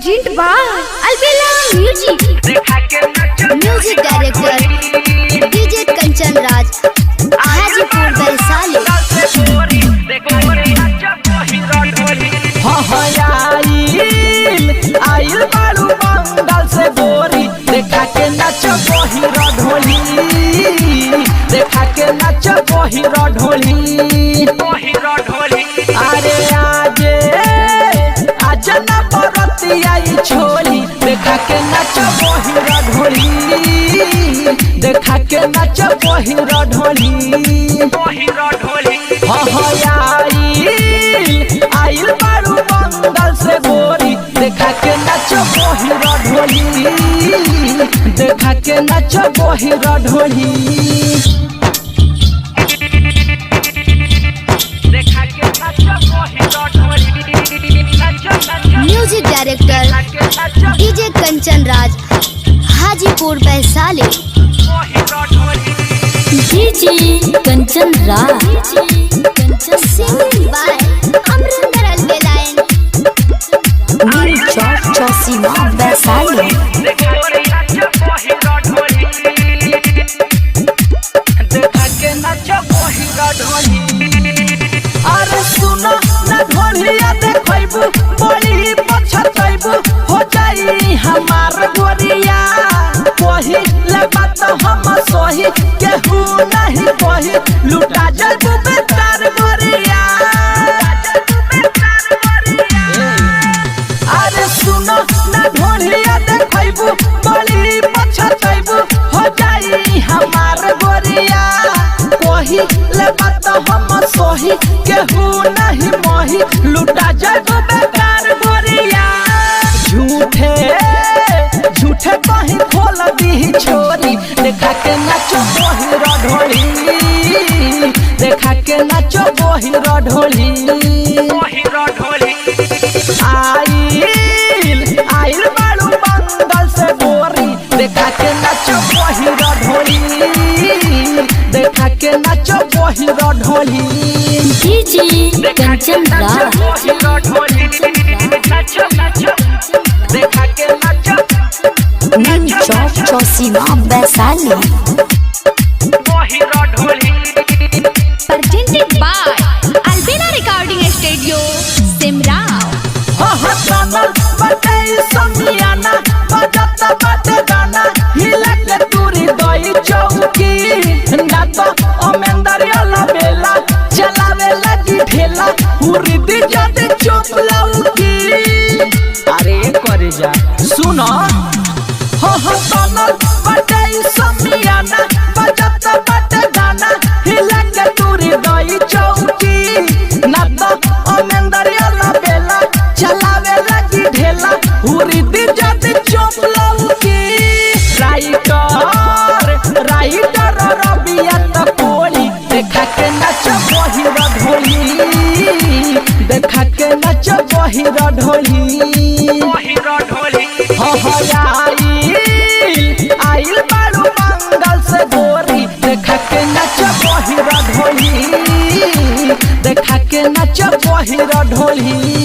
Present by Albela music. Music director DJ Kanchan Raj, Hajipur Vaishali. आइल आइल बारू बंगाल से गोरी, देखा के नाच बहिर ढोली, देखा के नाच बहिर ढोली। अरे आजे आज ना बरती आई छोली, देखा के नाच बहिर ढोली, देखा के नाच बहिर ढोली। आइल आइल बारू बंगाल से गोरी, देखा के नाच बहिर ढोली, देखा के नाच बहिर ढोली। Music director DJ Kanchan Raj, Hajipur Vaishali. DJ Kanchan Raj, singing by Amarinder Albela and new Chowk Chausima Vaishali. देखा के नाच बहिर ढोली। अरे सुनो ना ढोलिया देखैबू, बड़ी पछतैबू, हो जाई हमार गोरिया। पहिले बात हम सही, केहू नहीं कही, लुटा जबू बेकार गोरिया। अरे सुनो ना ढोलिया देखैबू, बड़ी पछतैबू, हो जाई हमार गोरिया। पहिले बात हम सही, केहू नहीं मही, लुटा जबू बेकार गोरिया। झूठे झूठे कहीं खोल दी छोरी, देखा के नाचो बहिर ढोली, देखा के नाचो बहिर ढोली। आइल आइल बारू बंगाल से गोरी, देखा के नाचो बहिर ढोली, देखा के नाचो बहिर ढोली। डीजे कंचन राज, देखा के नाचो new Chowk Chausima Vaishali. Presented by Albela recording studio, Simrao. हो चनल बटे समियाना, बजत बाटे गाना, हिला के तुरी दई चौकी। ना तो अमेंदर बेला चलावे लगी ढेला, हुरी दी जद चुप लौकी। अरे करे जा सुनो, हो चनल बटे समियाना, बजत बाटे गाना, हिला के तुरी दई चौकी। ना तो अमेंदर बेला चलावे लगी ढेला, हुरी दी जद चुप लौकी। राइटर राइटर रबिया त कोली, देखा के नाच बहिर ढोली, देखा के नाच बहिर ढोली। हो आइल आइल बारू बंगाल से गोरी, देखा के नाच बहिर ढोली, देखा के नाच बहिर ढोली।